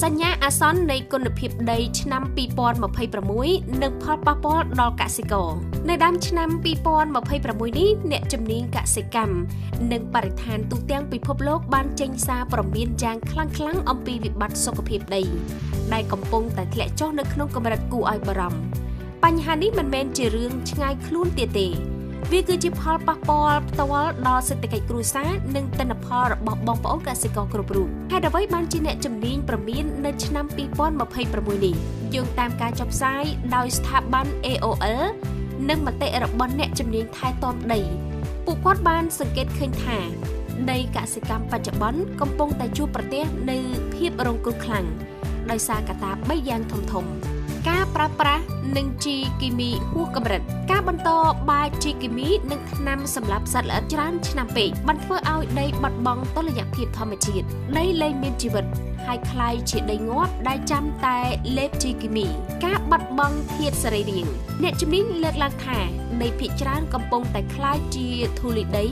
សញ្ញាអាសន្ននៃគុណភាពដីឆ្នាំ2026និងផលប៉ះពាល់ដល់កសិករនៅដើមឆ្នាំ2026នេះអ្នកជំនាញកសិកម្មនិងបរិស្ថានទូទាំងពិភពលោកបានចេញសារព្រមានយ៉ាងខ្លាំងៗអំពីវិបត្តិសុខភាពដីដែលកំពុងតែធ្លាក់ចុះនៅក្នុងកម្រិតគួរឲ្យបារម្ភបញ្ហានេះមិនមែនជារឿងឆ្ងាយខ្លួនទៀតទេវាគឺជាផលប៉ះពាល់ផ្ទាល់ដល់សេដ្ឋកិច្ចគ្រួសារនិងទិន្នផលរបស់បងប្អូនកសិករគ្រប់រូបហេតុអ្វីបានជាអ្នកជំនាញព្រមាននៅឆ្នាំ2026នេះយោងតាមការចុះផ្សាយដោយស្ថាប័ន AOL និងមតិរបស់អ្នកជំនាញថែទាំដីពួកគាត់បានសង្កេតឃើញថាដីកសិកម្មបច្ចុប្បន្នកំពុងតែជួបប្រទះនូវភាពរងគ្រោះខ្លាំងដោយសារកត្តា3យ៉ាងធំៗការប្រើប្រាស់និងជីគីមីហួសកម្រិតការបន្តបាចជីគីមីនិងថ្នាំសម្លាប់សត្វល្អិតច្រើនឆ្នាំពេកបានធ្វើឲ្យដីបាត់បង់តុល្យភាពធម្មជាតិដីលែងមានជីវិតហើយក្លាយជាដីងាប់ដែលចាំតែលេបជីគីមីការបាត់បង់ធាតុសរីរាង្គអ្នកជំនាញលើកឡើងថាដីភាគច្រើនកំពុងតែក្លាយជាធូលីដី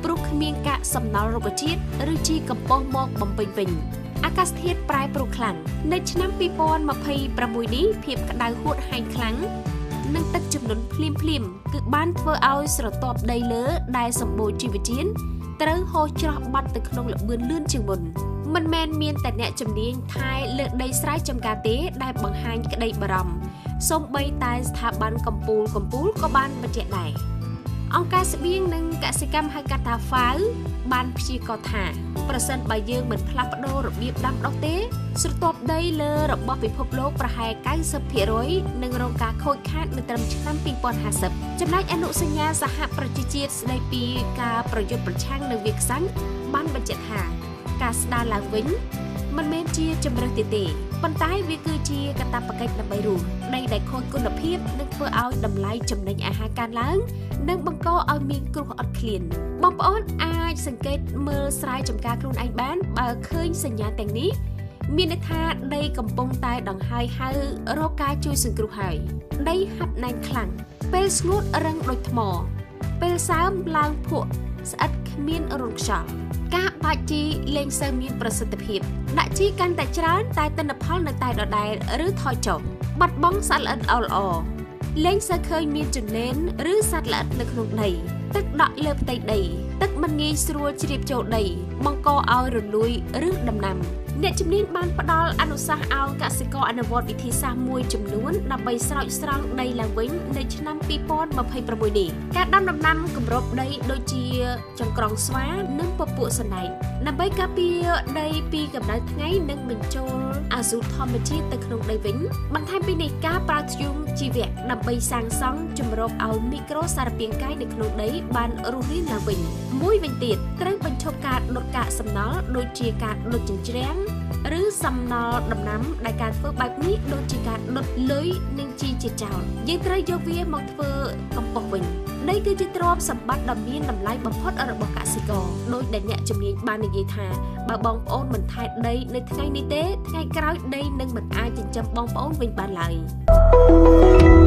ព្រោះគ្មានកាកសំណល់រុក្ខជាតិឬជីកំប៉ុស្តមកបំពេញវិញអាកាសធាតុប្រែប្រួលខ្លាំងនៅឆ្នាំ2026នេះភាពក្តៅហួតហែងខ្លាំងនិងទឹកជំនន់ភ្លាមៗគឺបានធ្វើឲ្យស្រទាប់ដីលើដែលសម្បូរជីវជាតិត្រូវហូរច្រោះបាត់ទៅក្នុងល្បឿនលឿនជាងមុនមិនមែនមានតែអ្នកជំនាញថែលើកដីស្រែចម្ការទេដែលបង្ហាញក្តីបារម្ភសូម្បីតែស្ថាប័នកម្ពូលក៏បានបញ្ជាក់ដែរអង្គការស្បៀងនិងកសិកម្មហៅកាត់ថា FAO បានព្យាករណ៍ថាប្រសិនបើយើងមិនផ្លាស់ប្ដូររបៀបដាំដុះទេស្រទាប់ដីលើរបស់ពិភពលោកប្រហែល 90% នឹងរងការខូចខាតនៅត្រឹមឆ្នាំ2050ចំណែកអនុសញ្ញាសហប្រជាជាតិស្ដីពីការប្រយុទ្ធប្រឆាំងនឹងវាក្សាញ់បានបញ្ជាក់ថាការស្ដារឡើងវិញមិនមែនជាជម្រើសទេប៉ុន្តែវាគឺជាកាតព្វកិច្ចដើម្បីរស់ដីដែលខូចគុណភាពនឹងធ្វើឲ្យតម្លៃចំណេញអាហារកើនឡើងនិងបង្កឲ្យមានគ្រោះអត់ឃ្លានបងប្អូនអាចសង្កេតមើលស្រែចម្ការខ្លួនឯងបានបើឃើញសញ្ញាទាំងនេះមានន័យថាដីកំពុងតែដង្ហើយហៅរកការជួយសង្គ្រោះហើយដីហាប់ណែនខ្លាំងពេលស្ងួតរឹងដូចថ្មពេលសើមឡើងភក់ស្អិតគ្មានរន្ធខ្យល់ការបាចជីលែងសូវមានប្រសិទ្ធភាពដាក់ជីកាន់តែច្រើនតែទិន្នផលនៅតែដដែលឬថយចុះបាត់បង់សត្វល្អិតល្អៗលែងសូវឃើញមានចំណេនឬសត្វល្អិតនៅក្នុងដីទឹកដក់លើផ្ទៃដីទឹកមិនងាយស្រួលជ្រាបចូលដីបង្កឲ្យរលួយឬដំណាំអ្នកជំនាញបានផ្ដល់អនុសាសន៍ឲ្យកសិករអនុវត្តវិធីសាស្ត្រមួយចំនួនដើម្បីស្រោចស្រង់ដីឡើងវិញនៅឆ្នាំ2026នេះការដាំដំណាំគម្របដីដូចជាចង្ក្រង់ស្វានិងពពួកសណ្ដែកដើម្បីការពារដីពីកម្ដៅថ្ងៃនិងបញ្ចូលអាសូតធម្មជាតិទៅក្នុងដីវិញបន្ថែមពីនេះការប្រើធ្យូងជីវៈដើម្បីសាងសង់ជម្រកឲ្យមីក្រូសារពាង្គកាយនៅក្នុងដីបានរស់រានឡើងវិញមួយវិញទៀតត្រូវបញ្ឈប់ការដុតកាកសំណល់ដូចជាការដុតជញ្ជ្រាំងឬសំណល់ដំណាំដែលការធ្វើបែបនេះដូចជាការដុតលុយនិងជីជាចោលយើងត្រូវយកវាមកធ្វើកំប៉ុស្តវិញដីគឺជាទ្រព្យសម្បត្តិដ៏មានតម្លៃបំផុតរបស់កសិករដោយដែលអ្នកជំនាញបាននិយាយថាបើបងប្អូនមិនថែដីនៅថ្ងៃនេះទេថ្ងៃក្រោយដីនឹងមិនអាចចិញ្ចឹមបងប្អូនវិញបានឡើយ។